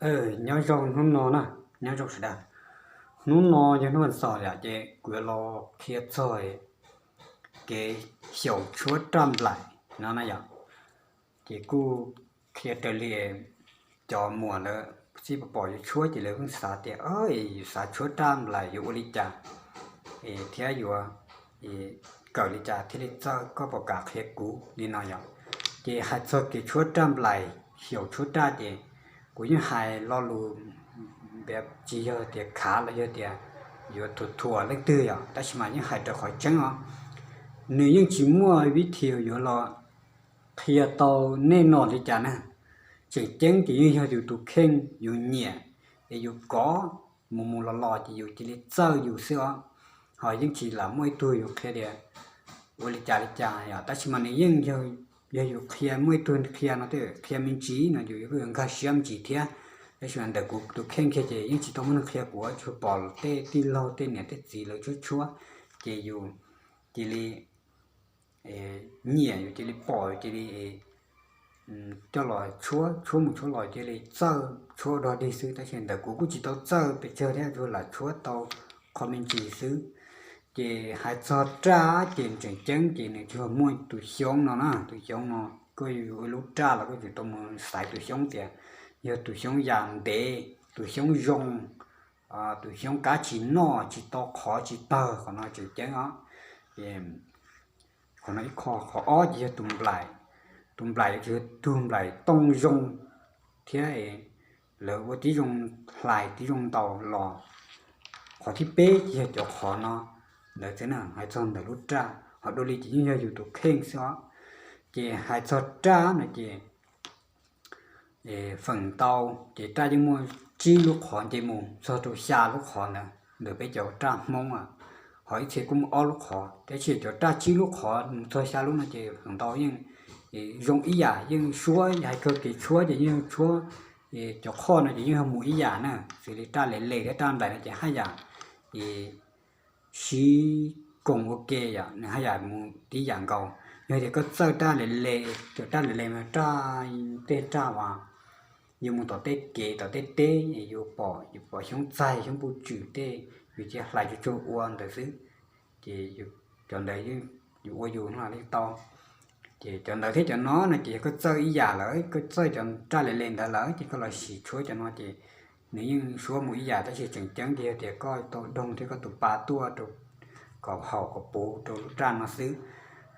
Nyob zoo hnub no na, nyob zoo sawv daws. Hnub no yog hnub vas xaum yom, ces kuv yuav los qhia txog kev xyaum tshuab raj nplaim no na yom. Ces kuj qhia raws li cov muam lawv txij pom yuav tshuab ces lawv yeej xav tias, yus xav tshuab raj nplaim yuav ua li cas thiab yuav kawm li cas thiaj li txawj, koj puas kam qhia kuv li no yom. Ces hais txog kev tshuab raj nplaim, xyaum tshuab raj ces kuv yeej hais lo lus tsis yog tias khav los yog tias yuav thuam thuam leej twg yom, tab sis mas yeej hais raws qhov tseeb os. Nws yeej tsis muaj video yuav los qhia tau nej no li cas na. Tseem ceeb ces yeej yog yus tus kheej yus nyiam es yus kov mus mus los los ces yus cia li txawj yus xwb os. Ho yeej tsis lam muaj ib tug yuav qhia tias ua li cas li cas yom, tab sis mas nws yeej yog yus qhia, muaj ib tug qhia no, qhia me ntsis no yus yuav nkag siab me ntsis thiab. Tab sis mas ntawm kuv tus kheej kiag ces yeej tsis tau muaj neeg qhia kuv, tsuas pom tej tij laug tej niam tej txiv lawv tshuab tshuab ces yus cia li nyiam, yus cia li pom, yus cia li coj los tshuab, tshuab mus tshuab los cia li txawj tshuab dog dig xwb. Tab sis ntawm kuv kuj tsis tau txawj pes tsawg thiab, tsuas lam tshuab tau qho me ntsis xwb. Ces hais txog raj ces tseem ceeb ces nws tsuas muaj tus xyoob no na, tus xyoob no koj yuav ua lub raj los koj tsum tau mus xaiv tus xyoob tias yog tus xyoob yam ntev, tus xyoob zoo, tus xyoob kab tsis noj tsis tau qhov tsis tawg, qhov no tseem ceeb os. Qhov no ib qho, qhov ob ces yog tus nplaim. Tus nplaim yuav tsum yog tus nplaim tooj zoo thiab lawv ua tib zoo hlais tib zoo ntaus los. Qhov thib peb ces yog cov qhov no ntawd xwb na, hais txog ntawm lub raj. Ho dua li ces yeej yog yus tus kheej xwb os. Ces hais txog raj no ces feem ntau ces raj yeej muaj tsib lub qhov nce mus txog rau xya lub qhov ntawd ntawm peb cov raj Hmoob. Ho ib txhia kuj muaj ob lub qhov, tab sis cov raj tsib lub qhov mus txog xya lub no ces feem ntau yeej zoo ib yam, yeej suab, hais kawg kev tshuab ces yeej tshuab, cov qhoj no ces yeej yog mus ib yam na. Xws li raj le le thiab raj nplaim no ces haj yam sib koom ua ke yom, nws haj yam mus tib yam nkaus. Yog tias koj txawj raj le le, cov raj le le mas raj, tej raj uas yus mus tom tej kev tom tej teb yus pom, yus pom xyoob txaig xyoob puj tswm tej, yus cia hlais tsuag tsuag ua ntawd xwb. Ces cov ntawd yus ua yus no li tau. Ces cov ntawd thiab cov no no ces yog koj txawj ib yam lawm, koj txawj cov raj le le ntawd lawm ces koj los sim tshuab cov no ces nws yeej suab mus ib yam, tab sis tseem ceeb ces yog tias koj tau doog thiab koj tus pa tuaj rau kom haum kom puv rau lub raj no xwb.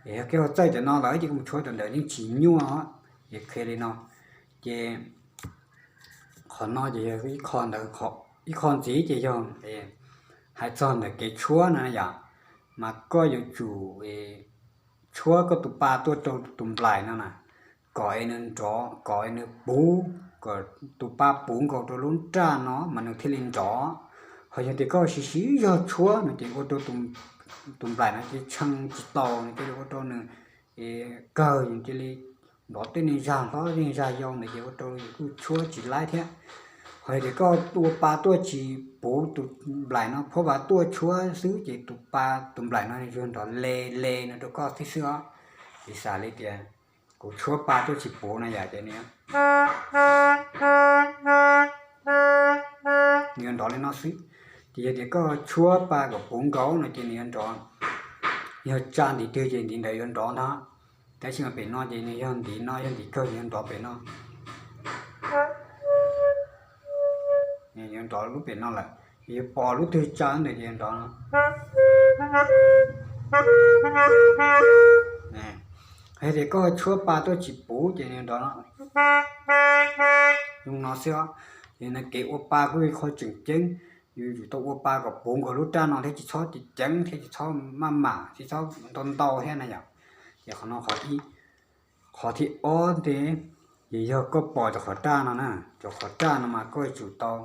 Es yog koj txawj cov no lawm ces koj mus tshuab cov ntawd yeej tsis nyuaj os. Es qhia li no, ces qhov no ces yog ib qho ntawd, ib qho ntxiv ces yog hais txog ntawm kev tshuab no yom, mas koj yuav tsum tshuab koj tus pa tuaj rau tus nplaim no na, kom es nws nrov, kom es nws puv, kom tus pa puv nkaus rau lub raj no mas nws thiaj li nrov. Ho yog tias koj siv siv zog tshuab no ces ua rau tus nplaim no ces tshee tsis taus no ces ua rau nws kawg, cia li nrov tej neeg zag hlob neeg zag yau ntawd ces ua rau yus kuj tshuab tsis laib thiab. Ho yog tias koj ua pa tuaj tsis puv, tus nplaim no phuab pa tuaj tshuab xwb ces tus pa, tus nplaim no yuav nrov le le no rau koj thiab xwb os. Ces xav li tias kuv tshuab pa tuaj tsis puv no yom, ces nws yuav nrov li no xwb. Ces yog tias koj tshuab pa kom puv nkaus no ces nws yuav nrov, yog tsa ntiv twg ces ntiv ntawd yuav nrov ntag. Tab sis mas pem no ces nws yog ntiv no, yog ntiv kawg nws yuav nrov pem no. Yuav nrov lub pem no lawm, yog pom lub twg tsa ntawd ces yuav nrov no. Yog tias koj tshuab pa tuaj tsis puv ces nws yuav nrov no. Zoo no xwb os. Ces no kev ua pa kuj yog qhov tseem ceeb, yus tsum tau ua pa kom puv nkaus lub raj no thiab tsis txhob ceev ceev thiab tsis txhob maj mam tsis txhob ntau ntau thiab na yom. Ces qhov no qhov ib. Qhov thib ob ntej, ces yog koj pos cov qhov raj no na, cov qhov raj no mas koj yuav tsum tau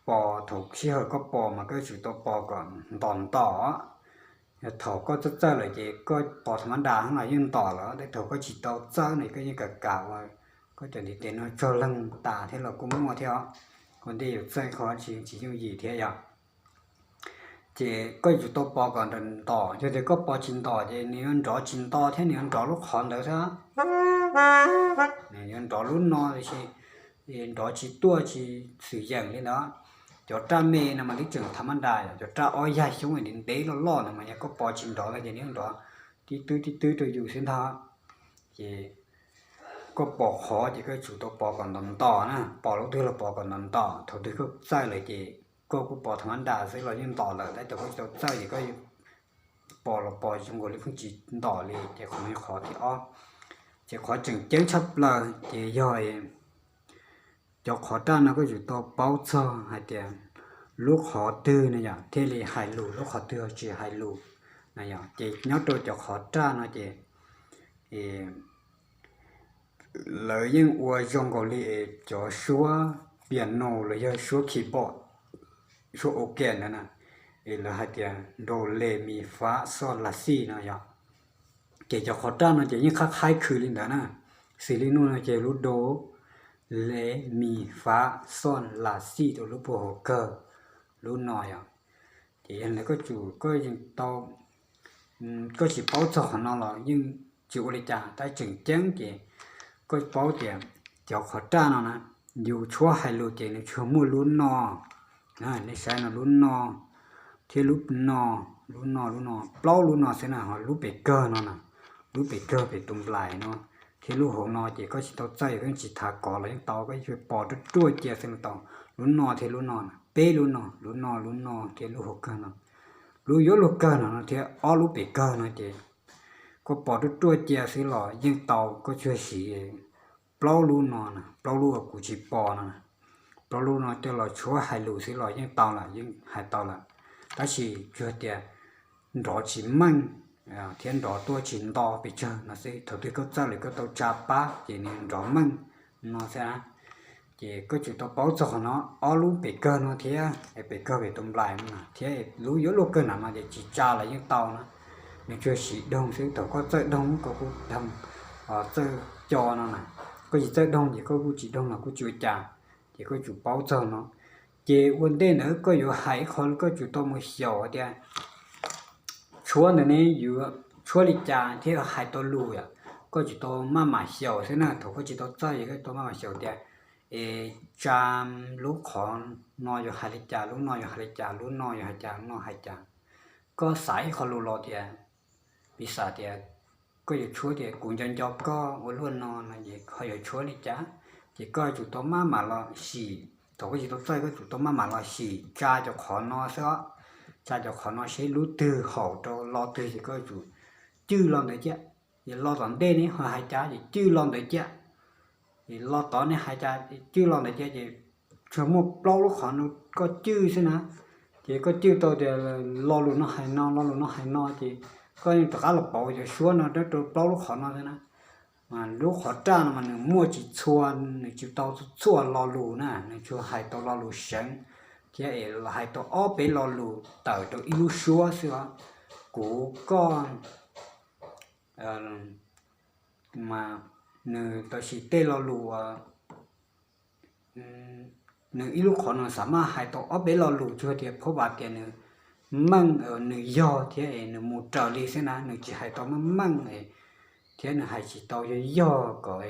pos, thaum sij hawm koj pos mas koj yuav tsum tau pos kom ntom ntom. Yog thaum koj txawj txawj lawm ces koj pos tha mab das no los yeej ntom lawm, thaum koj tsis tau txawj no koj yeej kam kam ua, koj cov ntiv tes no tsog leeg tas thiab los kuj muaj thiab os. Ua ntej yus txawj qhov tsis tsis yooj yim thiab yom. Ces koj yuav tsum tau pos kom ntom, yog tias koj pos tsis ntom ces nws yuav nrov tsis nto thiab nws yuav nrov lub qhov ntawd xwb. Nws yuav nrov lub no tiam sis nrov tsis tuaj tsis xwm yeem li ntawd. Cov raj me no mas twb tseem tha mab nra, cov raj ob yag xyoob ntev loj loj no mas yog koj pos tsis nrov no ces nws nrov tib twb tib twb rau yus xwb ntag. Ces koj pos qhov ces koj tsum tau pos kom ntom ntom na, pos lub twg los pos kom ntom ntom. Thaum twg koj txawj lawm ces koj kuj pos tha mab nra xwb los yeej ntom lawm, tab sis koj tsis tau txawj ces koj pos los pos zoo nkaus li pheej tsis ntom li. Ces qhov no qhov thib ob. Ces qhov tseem ceeb tshaj plaws ces yog cov qhov raj no koj tsum tau paub txog hais tias lub qhov twg no yom thiaj li hais lus, lub qhov twg tsis hais lus na yom. Ces nyob rau cov qhov raj no ces lawv yeej ua zoo nkaus li cov suab piano los yog suab keyboard, suab organ na, es lawv hais tias do re mi fa sol la si no yom. Ces cov qhov raj no ces yeej qab qhaib khwv li ntawd na. Xws li no no ces lub do, re mi fa sol la si rau lub puag hauv kawg, lub no yom. Ces yog li koj tsum, koj yeej tau, koj tsis paub txog qhov no los yeej tsis ua li cas, tab tseem ceeb ces koj paub tias cov qhov raj no na, yus tshuab hais lus ces nws tsuas muaj lub no, nej saib no, lub no thiab lub no, lub no, lub no, plaub lub no xwb na, ho lub pem kawg no na, lub pem kawg pem tus nplais no thiab lub hauv no ces koj tsis tau txawj, koj yeej tsis thav kov los yeej tau, koj yeej pos ruaj ruaj cia xwb los tau. Lub no thiab lub no, peb lub no, lub no, lub no thiab lub hauv kawg no, lub yuav luag kawg no no thiab ob lub pem kawg no ces koj pos ruaj ruaj cia xwb los yeej tau, koj tsuas siv plaub lub no na, plaub lub uas kuv tsis pos no na, plaub lub no coj los tshuab hais lus xwb los yeej tau lawm, yeej hais tau lawm. Tab sis tsuas tias nrov tsis meej thiab nrov tuaj tsis nto pes tsawg no xwb. Thaum twg koj txawj lawm koj tau tsa pab ces nws nrov meej no xwb na. Ces koj tsum tau paub txog qhov no, ob lub pem kawg no thiab pem kawg pem tus nplais no na, thiab lub yuav luag kawg nram no ces tsis tsa los yeej tau na. Nws tsuas siv doog xwb, thaum koj txawj doog koj kuj doog, txawj co no na. Koj tsis txawj doog ces koj kuj tsis doog los kuj tsis ua cas. Ces koj tsum paub txog no. Ces ua ntej ntawd koj yuav hais ib qho koj tsum tau mus xyaum tias tshuab ntawd ne yuav tshuab li cas thiaj hais tau lus yom. Koj tsum tau maj mam xyaum xwb na, thaum koj tsis tau txawj ces koj tau maj mam xyaum tias es tsa lub qhov no yuav hais li cas, lub no yuav hais li cas, lub no yuav hais cas, lub no hais cas. Koj xav ib qho lus los tias, piv xam tias koj yuav tshuab tias kuv nco nco koj ua luaj no no es ho yuav tshuab li cas, ces koj tsum tau maj mam los sim. Thaum koj tsis tau txawj koj tsum tau maj mam los sim tsa cov qhov no xwb os. Tsa cov qhov no seb lub twg haum rau lo twg ces koj tsum cwj lo ntawd ciaj. Ces lo tom ntej ne ho hais cas ces cwj lo ntawd ciaj. Ces lo tod ne hais cas cwj lo ntawd ciaj, ces tsuas muaj plaub lub qhov no koj cwj xwb na. Ces koj cwj tau tias lo lus no hais no, lo lus no hais no ces koj yeej rov qab los pauv cov suab no rau plaub lub qhov no xwb na. Mas lub qhov raj no mas nws muaj tsis txhua, nws tsis tau txhua lo lus na, nws tsuas hais tau lo lus seev thiab es hais tau ob peb lo lus tawm rau ib lub suab xwb os. Kuv, koj, mas nws tam sim tej lo lus uas nws ib lub qhov no xav maj hais tau ob peb lo lus tsuas tias phob vas tias nws meej, nws yog thiab es nws mus raws li xwb na, nws tsis hais tau meej meej thiab nws hais tsis tau yog yog kom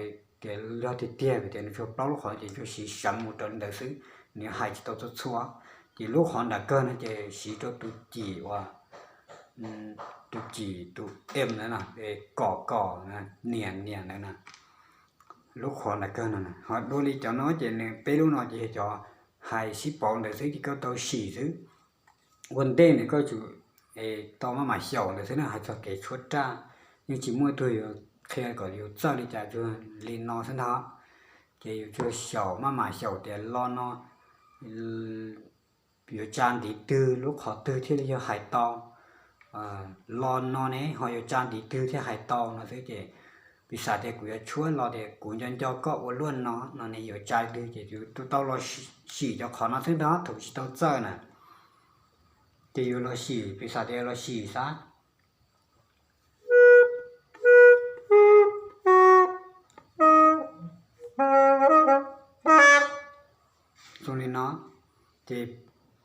tias yog tiag tiag, vim tias nws tsuas plaub lub qhov ces tsuas siv seev mus raws li ntawd xwb, nws hais tsis tau txhua txhua. Ces lub qhov nram kawg no ces siv rau tus cim uas, tus cim tus em ntawd na, kom kom, niam niam ntawd na. Lub qhov nram kawg no, ho dua li cov no ces nws peb lub no ces yog cov hais sib pauv ntawd xwb ces koj tau sim xwb. Ua ntej ntawd koj tsum tau maj mam xyaum ntawd xwb na, hais txog kev tshuab raj. Yeej tsis muaj ib tug yuav qhia kom yus txawj li cas, tsuas li no xwb ntag. Ces yus tsuas xyaum, maj mam xyaum tias lo no yuav tsa ntiv twg, lub qhov twg thiaj li yog hais tau. Lo no ne ho yuav tsa ntiv twg thiaj hais tau no xwb. Ces piv xam tias kuv yuav tshuab lo tias kuv nco nco koj ua luaj no no ne yuav tsa twg ces yus tau los sim cov qhov no xwb ntag, thaum tsis tau txawj na. Ces yus los sim, piv xam tias los sim xav zoo li no, ces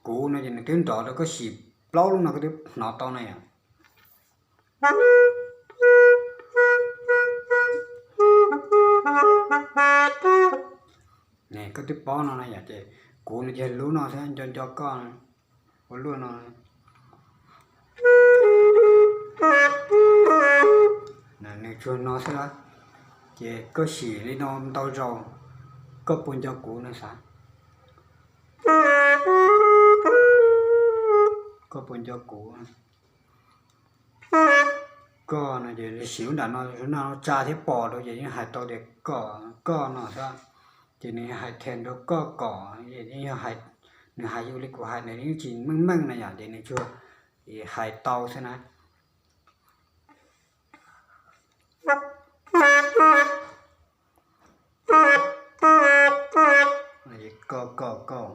kuv no ces nws twb nrov rau koj sim plaub lub no koj twb hnov tau na yom. Koj twb paub no na yom, ces kuv no ces lub no xwb, nco nco koj, ua luaj no. Nws tsuag no xwb a. Ces koj sim li no ntau zaus, koj puas nco kuv no xav. Koj puas nco kuv? Koj no ces sim lub nram no, no tsa thiab pos rau ces yeej hais tau tias koj, koj no xwb. Ces nws hais them rau koj kom, nws hais ua li kuv hais nws yeej tsis meej meej na yom, ces nws tsuas hais tau xwb na. Koj, koj, koj.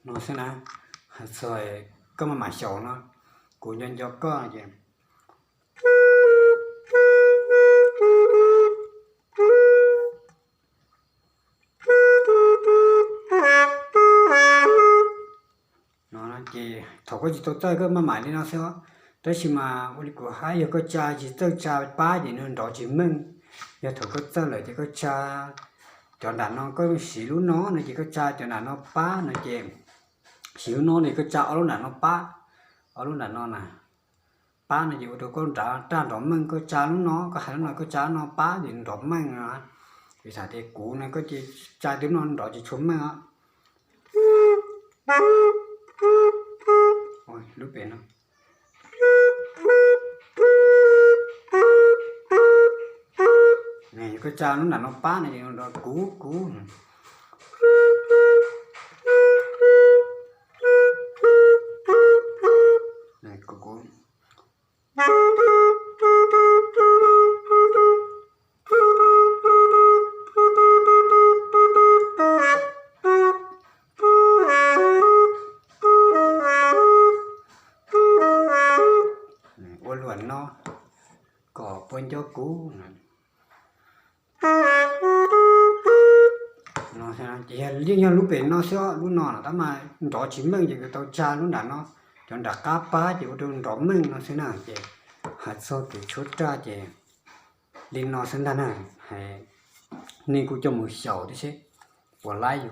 No xwb na, txog koj maj mam xyaum no, kuv nco nco koj no ces no ces thaum koj tsis tau txawj koj maj mam li no xwb os. Tab sis mas ua li kuv hais, yog koj tsa tsis txawj tsa pab ces nws nrov tsis meej. Yog thaum koj txawj lawm ces koj tsa cov nram no, koj siv lub no no ces koj tsa cov nram no pab no ces, siv lub no no koj tsa ob lub nram no pab, ob lub nram no na pab no ces ua rau koj nrov, raj nrov meej. Koj tsa lub no, koj hais lub no, koj tsa lub no pab ces nrov meej no. Vim xam tias kuv no koj ces tsa twb no nrov tsis tshua meej os. Lub pem no, koj tsa lub nram no pab no ces nrov kuv kuv, kuv kuv. Ua luam no, kom puas nco kuv. Ces yeej yog lub pem no xwb, lub no no tab mas nrov tsis meej ces koj tau tsa lub nram no, cov nram qab pab ces ua rau nrov meej no xwb na. Ces hais txog kev tshuab raj ces li no xwb ntag na. Nej kuj coj mus xyaum tib si, puas laib yus